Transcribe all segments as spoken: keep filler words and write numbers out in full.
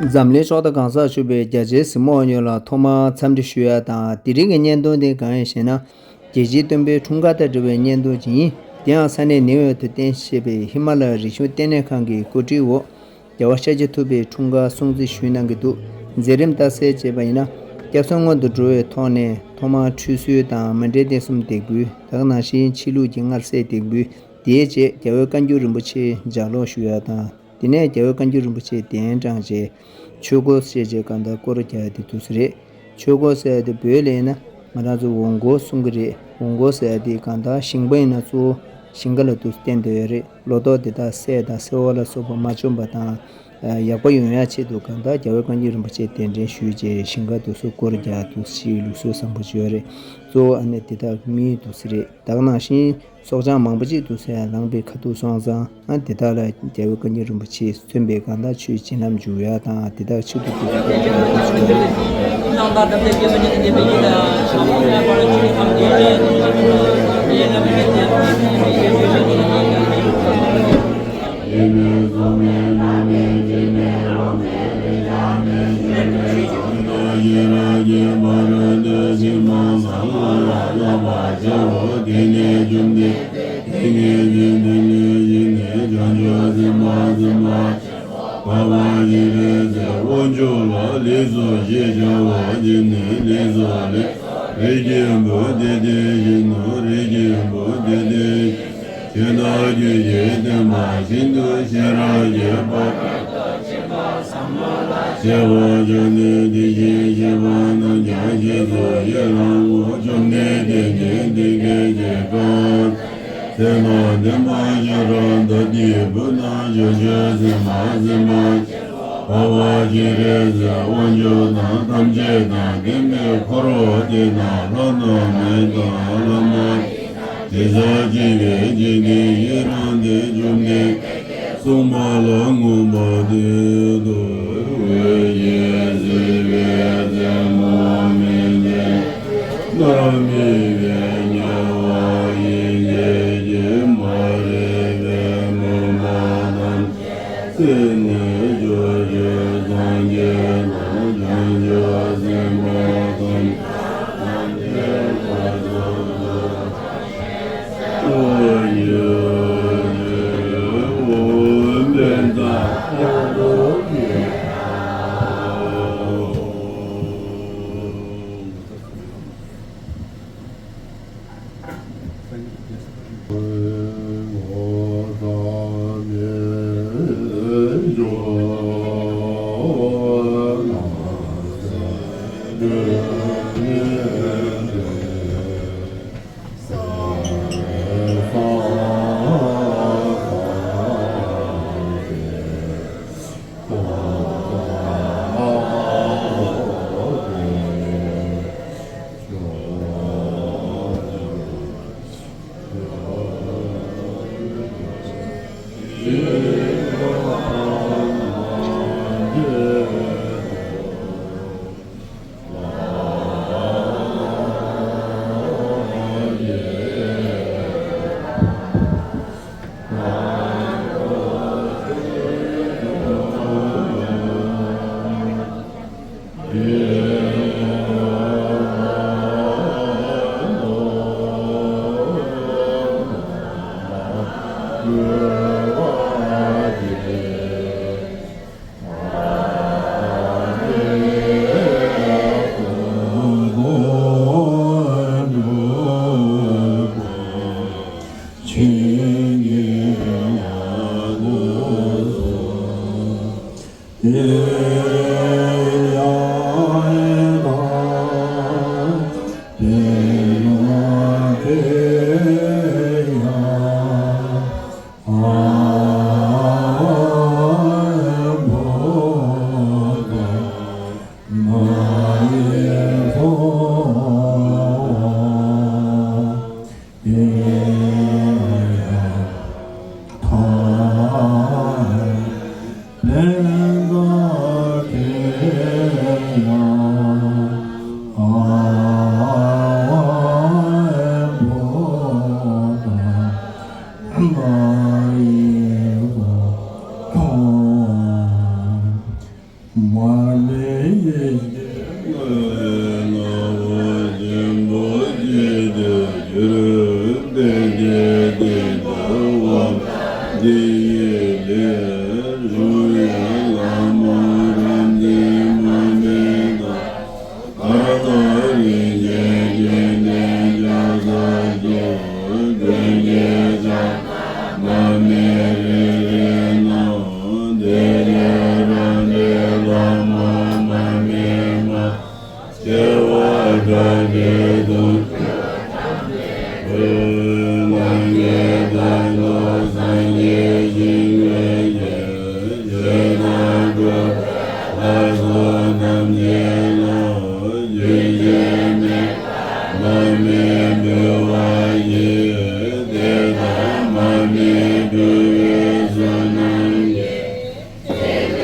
འཛམ་གླིང་ཕྱོགས་མཐའ་གང་སར་བཞུགས་པའི་རྒྱ་ཆེའི་གཟིགས་མོ་བ་ཡོངས་ལ་ཐོག་མར་འཚམས་འདྲི་ཞུ་ཡ་དང་། དེ་རིང་གི་བརྙན་ཐུང་དེ་གང་ཡིན་ཞེ་ན། རྒྱལ་སྤྱིའི་སྟོན་པའི་འཁྲུངས་སྐར་དང་འབྲེལ་བའི་བརྙན་ཐུང་ཅིག་ཡིན། དེ་ཡང་ས་གནས་ནིའུ་ཡོག་ཏུ་རྟེན་གཞི་བྱས་པའི་ཧི་མ་ལ་ཡའི་རིག་གཞུང་ལྟེ་གནས་ཁང་གི་གོ་སྒྲིག་འོག་རྒྱལ་བ་ཤཱཀྱ་ཐུབ་པའི་འཁྲུངས་སྐར་སྲུང་བརྩི་ཞུས་གནང་གི་འདུག་མཛད་རིམ་ལྟ་གསལ་བྱས་པ་ཡིན་ན། སྐྱབས་མགོན་དུ་འགྲོ་བའི་ཐོག་ནས་ཐོག་མར་ཁྲུས་གསོལ་དང་མཎྜལ་སྟན་གསུམ་འདེགས་འབུལ། དེ་ག་ནང་བཞིན་ཕྱི་ལུགས་ཀྱི་མངར་ཟས་འདེགས་འབུལ། དེའི་རྗེས་རྒྱལ་བའི་བཀའ་འགྱུར་རིན་པོ་ཆེ་ལྗགས་ཀློག་ཞུ་ཡ་དང་། དེ་ནས་རྒྱལ་བའི་བཀའ་འགྱུར་རིན་པོ་ཆེ་གདན་དྲངས་རྗེས་ཆོས་འཁོར་ཟེར་བྱས་གང་ལྟར་སྐོར་རྒྱག་ཡ་དེ་འདུག་སེ་རེད། ཆོས་འཁོར་ཟེར་ཡ་དེ་བོད་ལ་ཡིན་ན་ང་རང་ཚོ་འོང་སྐོར་གསུང་གི་རེད། འོང་སྐོར་ཟེར་ཡ་དེ་གང་ལྟར་ཞིང་པ་ཡིན་ན་གཙོ་བོ་ཞིང་ཁ་ལ་འདུག་སེ་བསྟེན་བསྡད་ཡོད་རེད། ལོ་ཏོག་དེ་དག་སད་དང་སེར་བ་ལ་སོགས་པ་མ་བྱུང་པ་དང་། ཡག་པོ་ཡོང་ཡ་ཆེད་དུ་གང་ལྟར་རྒྱལ་བའི་བཀའ་འགྱུར་རིན་པོ་ཆེ་གདན་འདྲེན་ཞུས་རྗེས་ཞིང་ཁ་དེ་ཚོ་སྐོར་རྒྱག་འདུག་སེ་ལུགས་སྲོལ་བཟང་པོ་ཅིག་ཡོད་རེད། གཙོ་བོ་ཨ་ནི་དེ་དག་མིའི་འདུག་སེ་རེད། དེ་ག་ནང་བཞིན་སྲོག་ཆགས་མང་པོ་ཅིག་འདུག་སེ་ལངས་པའི་ཁ་ཐུག་སོང་ཙང་། ཨ་དེ་དག་ལ་རྒྱལ་བའི་བཀའ་འགྱུར་རིན་པོ་ཆེས་མཚོན་པའི་གང་ལྟར་ཆོས་བྱིན་རླབས་འཇུག་ཡ་དང་དེ་དག་ཆེད་དུ་འདུག་སེ། རིགས་ཀྱི་བུ་དེ་དེ་བཞིན་ནོ། རིགས་ཀྱི་བུ་དེ་དེ་བཞིན་ནོ། ཞེ་སྡང་རྒྱུ་ཞེས་བསྟན་པ་བཞིན་དུ་ཤེས་རབ་ཀྱི་དཔལ་ལ་སྐྱེ་བ་བྱང་ནས་དེ་བཞིན་གཤེགས་པ་རྣམས་ཀྱང་རྗེས་སུ་ཡི་རང་ངོ་། བཅོམ་ལྡན་འདས་ཀྱིས་འདི་སྐད་ཅེས་བཀའ། ཚེ་དང་ལྡན་པ་ཤེས་རབ་ད་ལྟའི་བུ་དང་བྱང་ཆུབ་སེམས་དཔའ་སེམས་དཔའ་ཆེ་བ་འཕགས་པ་སྤྱན་རས་གཟིགས་དབང་ཕྱུག་དང་ཐམས་ཅད་དང་ལྡན་པའི་འཁོར་དེ་དག་ལྷ་དང་མི་དང་ལྷ་མ་ཡིན་དྲི་ཟ་བྱེད་པའི་འཇིག་རྟེན་ཡི་རངས་ཏེ་བཅོམ་ལྡན་གསུངས་པ་ལ་མངོན་པར་བསྟོད་དོ། འོད་ཀྱི་སྲིད་པའི་རྩེ་མོ་མི་མཇེད་ལ་དམིགས་པའི་དམྱལ་བ་ཡི་གེ་ཀྱི་མ་རིག་པའི་མུན་པ་ཐམས་ཅད་སེལ་ནས་ཕྱོགས་བཅུའི་སངས་རྒྱས་དང་བྱང་ཆུབ་སེམས་དཔའ་ཐམས་ཅད་ཐམས་ཅད་ཐམས་ཅད་ འབྱུང་བའི་ལྷ་མོ་རབ་འཛིན་མ་འདྲེན་དང་། གར་དང་རིན་ཆེན་ལྗོན་ཏན་ལྕགས་སྲེག་གི། མགོན་གྱི་ཕྱག་མ་སྨད་རེ་རེ་གནང་། དེ་ལས་རབ་འབྲིང་ལྷ་མོ་མ་སྨད་མ། སྐྱེ་བ་དགྲ་བཅོམ་དུས་སུ། ལམ་གྱི་དོན་དུ་སངས་རྒྱས་ཞིང་བཀོད་ཅིང་། ཆོས་དང་སྒྲུབ་པའི་ལྷ་ཚོགས་ཐམས་ཅད་ལ། རྒྱུན་ཆད་མེད་པར་མ་སྨད་འབུལ་བ་ཡི། དེ་ལྟར་མ་སྨད་འབུལ་བའི་བསོད་ནམས་ཀྱིས།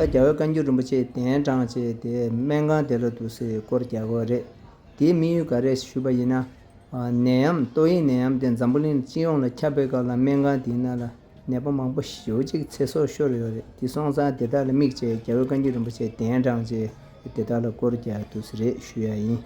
རྒྱལ་བའི་བཀའ་འགྱུར་རིན་པོ་ཆེ་གདན་དྲངས་བྱས་ཏེ་སྨན་ཁང་དེ་ལ་འདུག་སེ་སྐོར་རྒྱག་གི་རེད། དེའི་དམིགས་ཡུལ་ག་རེ་ཞུས་པ་ཡིན་ན། ནད་ཡམས་ཏོག་དབྱིབས་ནད་ཡམས་དེ་འཛམ་བུ་གླིང་སྤྱི་ཡོངས་ལ་ཁྱབ་པའི་སྐབས་ལ་སྨན་ཁང་དེའི་ནང་ལ་ནད་པ་མང་པོ་ཞེ་པོ་ཅིག་ཚེ་སྲོག་ཤོར་ཡོད་རེད། དེ་སོང་ཙང་དེ་དག་ལ་དམིགས་བྱས་རྒྱལ་བའི་བཀའ་འགྱུར་རིན་པོ་ཆེ་གདན་དྲངས་བྱས་དེ་དག་ལ་སྐོར་རྒྱག་འདུག་སེ་རེད་ཞུ་ཡ་ཡིན།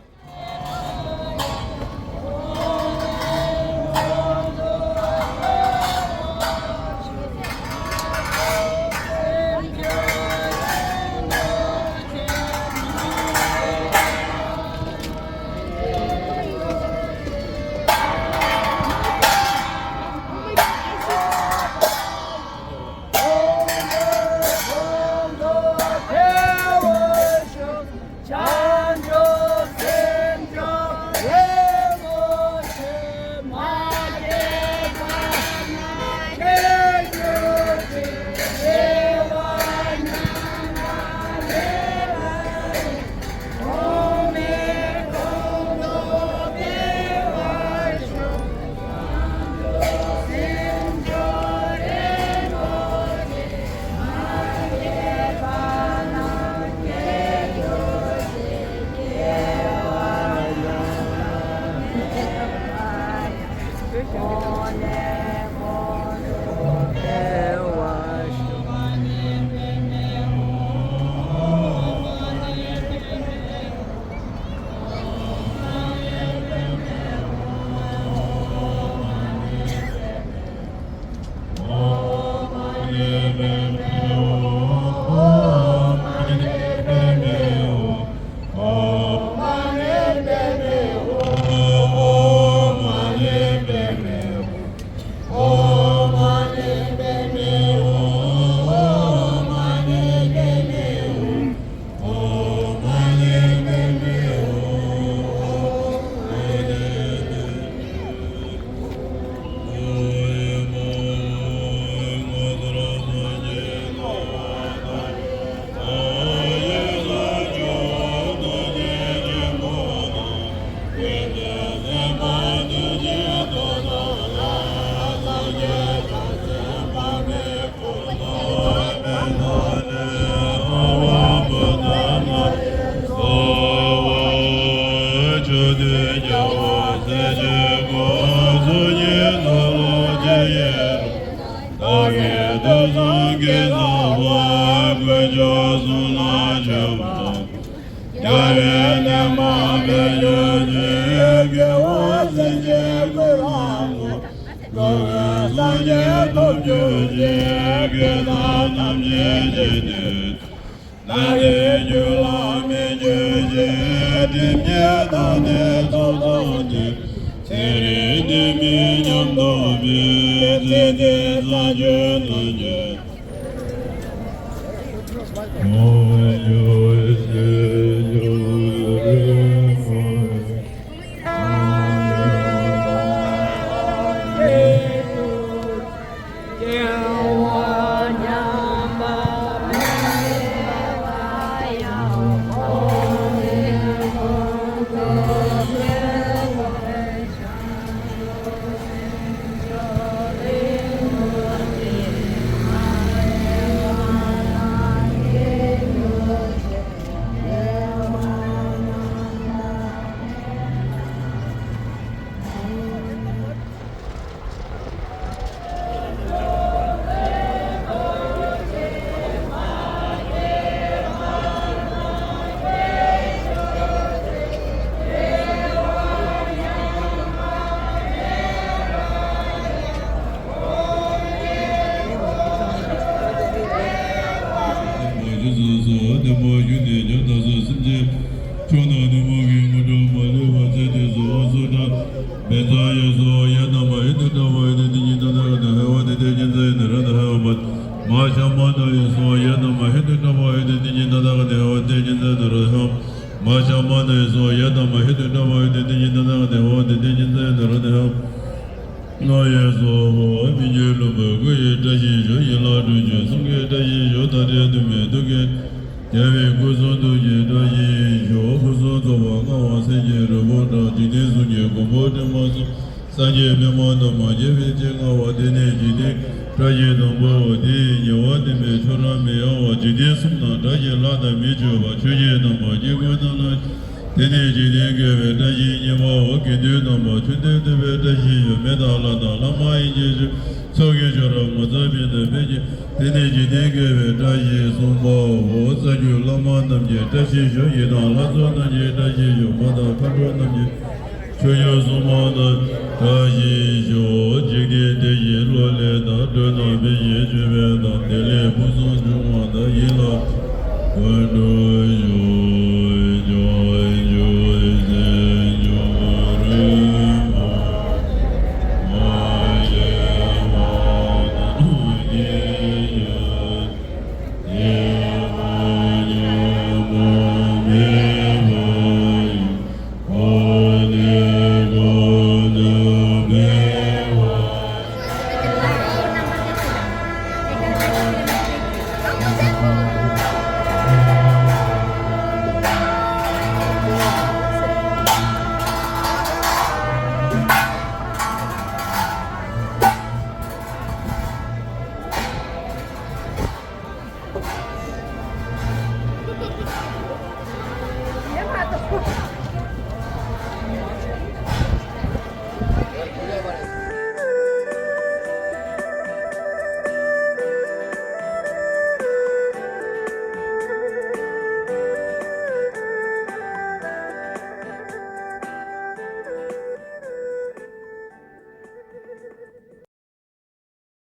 རྒྱལ་བའི་སྐུ་གསུང་ཐུགས་ཀྱི་བཀྲ་ཤིས་ཤོག། ཕུན་སུམ་ཚོགས་པ་བསྔོ་བ་སེམས་ཀྱི་རི་བོ་བཀྲ་ཤིས་ཤོག། འཇིག་རྟེན་གསུམ་གྱི་མགོན་པོ་བྲན་མ་སོགས། སངས་རྒྱས་པདྨ་འདབ་མ་རྒྱལ་བའི་སྤྱན་སྔ་བ། དེ་ནས་འཇིག་རྟེན་ བཀྲ་ཤིས་ལྷུན་པོ། དེ་ཡི་ཉེ་བར་བསྟན་པའི་ཆོས་རབ་མི་གཡོ་བ། འཇིག་རྟེན་གསུམ་དང་བྲལ་ཞིང་ལྷ་དང་མིས་མཆོད་པ། ཆོས་ཀྱི་རྣམ་པར་སྐྱེ་དགུའི་སྣང་ལ། དེ་ནས་འཇིག་རྟེན་བསྐལ་པའི་བཀྲ་ཤིས་བརྙེས་པའོ། དགེ་འདུན་རྣམ་པར་ཆོས་སྟོན་ཐུབ་པའི་བཀྲ་ཤིས་ཤོག་མི་དང་ལྷ་དང་བླ་མ་ཡན་ཆད་མཆོད། ཚོགས་ཀྱི་མཆོག་རབ་ངོ་མཚར་ཕན་དང་ཕན་ཕྱིར། དེ་ནས་འཇིག་རྟེན་བསྐལ་པའི་བཀྲ་ཤིས་གསུམ་པའོ། རྩ་བརྒྱུད་བླ་མ་རྣམས་ཀྱི་བཀྲ་ཤིས་ཤོག་ཡི་དམ་ལྷ་ཚོགས་རྣམས་ཀྱི་བཀྲ་ཤིས་ཤོག་མ་དང་མཁའ་འགྲོ་རྣམས་ཀྱི་མཆོད་ཡོན་སྲུང་མ་རྣམས་བཀྲ་ཤིས་ཤོག་འཇིག་རྟེན་བདེ་ཞིང་བློ་ལེགས་དང་། མགྲོན་རྣམས་ཕན་ཞིང་མཆོད་པ་དང་། བདེ་ལེགས་ཕུན་སུམ་འབྱུང་བ་དང་། ཡིད་ལ་ཀུན་འགྲུབ་ཤོག་བྱང་ཆུབ་སེམས་མཆོག་རིན་པོ་ཆེ། མ་སྐྱེས་པ་དང་སྐྱེ་ཞིང་། སྐྱེས་པ་ཉམས་པ་མེད་པ་ཡི། འོད་ལྡན།